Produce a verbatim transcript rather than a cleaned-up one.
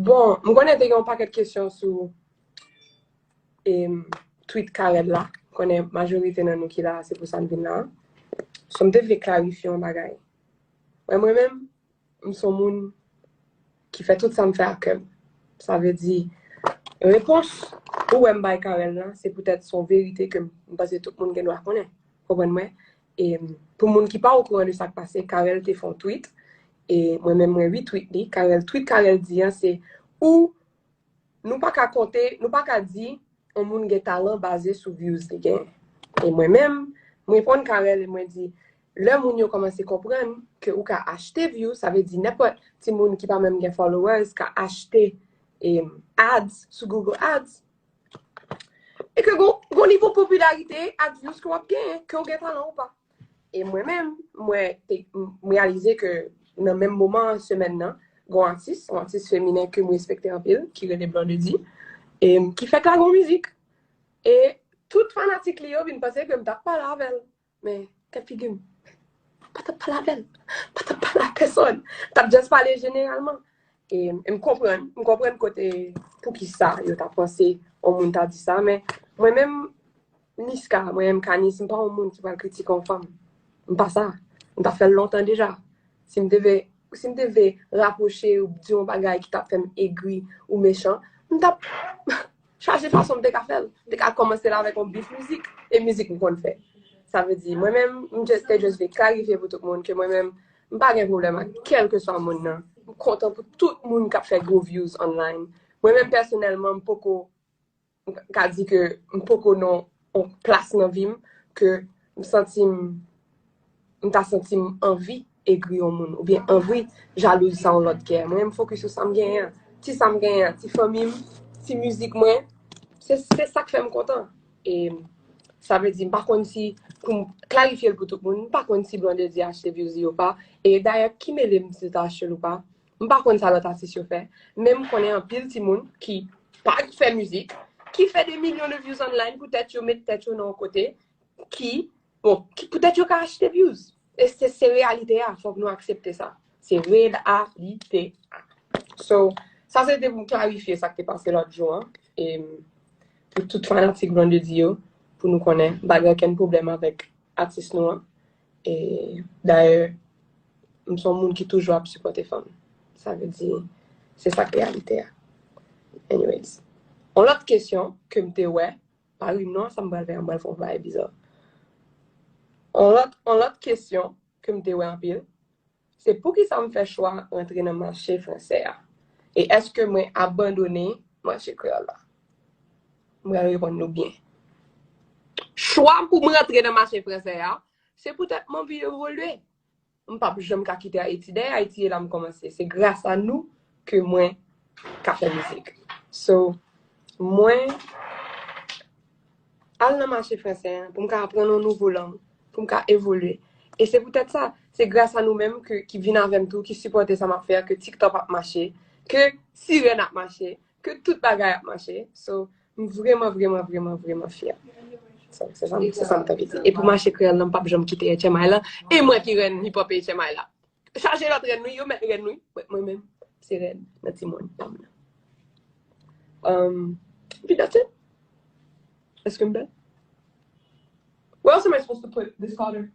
Bon, m konnen te gen yon pakèt kesyon sou em, tweet Carel la. M konnen majorite nan nou ki la, se pou sa n vin la. So, m te vle klarifye yon bagay. Mwen, mwen menm, m se yon moun ki fè tout sa m fè ak kè m. Sa vle di, repons ou wè m bay Carel la, se poutèt se yon verite ke m panse tout moun gen dwa konnen. Konprann mwen? E pou moun ki pa okouran de sa k pase, Carel te fè yon tweet. E mwen menm, mwen retweet li. Carel, tweet Carel di an, se ou nou pa ka konte, nou pa ka di yon moun gen talan baze sou views li genyen. E mwen menm, mwen reponn Carel e mwen di, lè moun yo kòmanse konprann ke ou ka achte views, sa vle di nenpòt timoun ki pa menm gen followers ka achte em, ads sou Google Ads, e ke gon, gon nivo popilarite ak views ke w ap genyen, ke w gen talan ou pa. E mwen menm, mwen te, m reyalize ke nan menm moman an, semèn nan, gon atis, yon atis feminen ke m respekte anpil, ki rele Blondedy, e m, ki fèk lage yon mizik. E tout fanatik li yo vin panse ke m t ap pale avè l. Men, kèt figi m. M pa t ap pale avè l. M pa t ap pale ak pèsòn. M t ap just pale jeneralman. E, e m konprann, m konprann kote, poukisa yo ta panse yon moun ta di sa, men mwen menm, Niska, mwen menm Kanis, m pa yon moun ki pral kritike yon fanm. M pa sa. M ta fè l lontan deja. Si m te vle, si m te vle rapwoche ou di yon bagay ki ta fè m egri ou mechan, m t ap chache fason m te ka fè l. M te ka kòmanse l avèk yon bif mizik. E mizik m konn fè. Sa vle di, mwen menm, m just, te just vle klarifye pou tout moun ke mwen menm, m pa gen pwoblèm ak kèlkeswa moun nan. M kontan pou tout moun k ap fè gwo views online. Mwen menm pèsonèlman, m poko, m ka di ke m poko nan yon plas nan vi m ke m santi m, m ta santi m anvi egri yon moun, oubyen anvi jalouz sa yon lòt gen. Mwen, m fokis sou sa m genyen an. Ti sa m genyen an, ti fanmi m, ti mizik mwen, se, se sa k fè m kontan. E sa vle di, m pa konn si, pou m klarifye l pou tout moun, m pa konn si Blondedy achte views li ou pa. E dayè, ki mele m si l ta achte l ou pa? M pa konn sa lòt atis yo fè. Men m konnen anpil timoun ki pa fè mizik, ki fè de milyon de views online pou tèt yo, met tèt yo nan yon kote ki, bon, ki, pou tèt yo ka achte views. E se, se reyalite a, fòk nou aksepte sa. Se reyalite a. So, sa se te pou m klarifye sa k te pase lòt jou an. E pou tout fanatik Blondedy yo, pou nou konnen, m pa gen okenn pwoblèm avèk atis nou an. E dayè, m se yon moun ki toujou ap sipòte fanm. Sa vle di, se sa k reyalite a. Anyways. Yon lòt kesyon ke m te wè, pa ri m non, sa m pral fè, m pral fè yon bagay biza. Yon lòt, yon lòt kesyon ke m te wè anpil, se poukisa m fè chwa rantre nan mache fransè a? E èske mwen abandone mache kreyòl la? M pral reponn nou byen. Chwa m pou m rantre nan mache fransè a, se poutèt m anvi evolye. M p ap janm ka kite Ayiti. Dèyè Ayiti e la m kòmanse. Se gras a nou ke mwen ka fè mizik. So, mwen al nan mache fransè an pou m ka aprann yon nouvo lang, pou m ka evolye. E se poutèt sa, se gras a nou menm ke, ki vin avè m tou, ki sipòte sa m ap fè a, ke TikTok ap mache, ke sirèn ap mache, ke tout bagay ap mache. So, m vrèman, vrèman, vrèman, vrèman fyè. So, se sa, se sa m t anvi di. E pou mache kreyòl lan, m p ap janm kite H M I lan. E mwen ki rèn hip hop H M I la. Chaje lòt rèn wi, yo mèt rèn wi. Mwen, mwen menm, se rèn nan timoun pa m nan. Um, Pi dati? Èske m bèl? Where else am I supposed to put this color?